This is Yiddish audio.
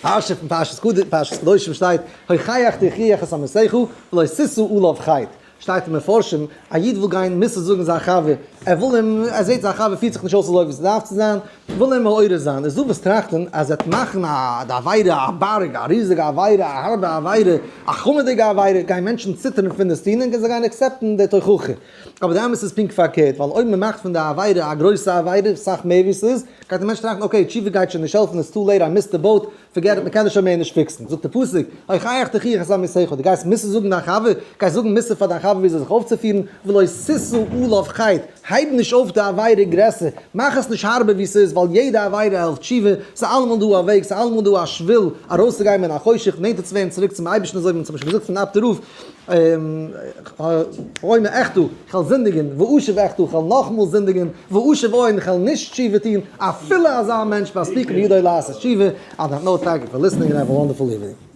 פרשה פון פרשת קדוש, פרשת קדושים שטייט, הוכח תוכיח את עמיתך ולא תשא עליו חטא. שטייט אין מפרשים, א איד וויל גיין מוסר זאגן זיין חבר, ער וויל אים, ער זעט זיין חבר פירט זיך נישט אויס אזוי ווי ס'דארף צו זיין, וויל אים מעורר זיין, איז דא וואס טראכטן אז ער וועט מאכן א די עבירה א בארג, א ריזיגע עבירה, א הארבע עבירה, א חמור'דיגע עבירה, גייען מענטשן ציטערן פון דאס טון און זיי גייען accept ן די תוכחה. אבער די אמת איז פונקט פארקערט, ווייל אויב מ'מאכט פון די עבירה א גרויסע עבירה, סאך מער ווי ס'איז, גייט דער מענטש טראכטן okay, תשובה גייט שוין נישט העלפן, it's too late, I missed the boat, forget it, מ'קען דאס שוין מער נישט fix ן. זאגט דער פסוק, הוכח תוכיח את עמיתך, דו גייסט מוסר זאגן דיין חבר, גייסט זאגן מוסר פאר דיין חבר וויאזוי זיך אויפצופירן, ולא תשא עליו חטא, הייב נישט אויף די עבירה גרעסער, מאך עס נישט הארבער ווי ס'איז, ווייל יעדע עבירה העלפט תשובה, ס'איז אלעמאל דא א וועג, ס'איז אלעמאל דא א שביל ארויסצוגיין מן החושך, נענטער צו ווערן צוריק צום אייבערשטן אזוי ווי אונז האבן שוין געזאגט פון אפטער רב, אומר אחטא, כ'וועל זינדיגן, ואשוב אחטא, כ'וועל נאכאמאל זינדיגן, ואשוב עוד, כ'וועל נישט תשובה טון, אפילו אזא מענטש מספיקין בידו לעשות תשובה, on that note thank you for listening and have a wonderful evening.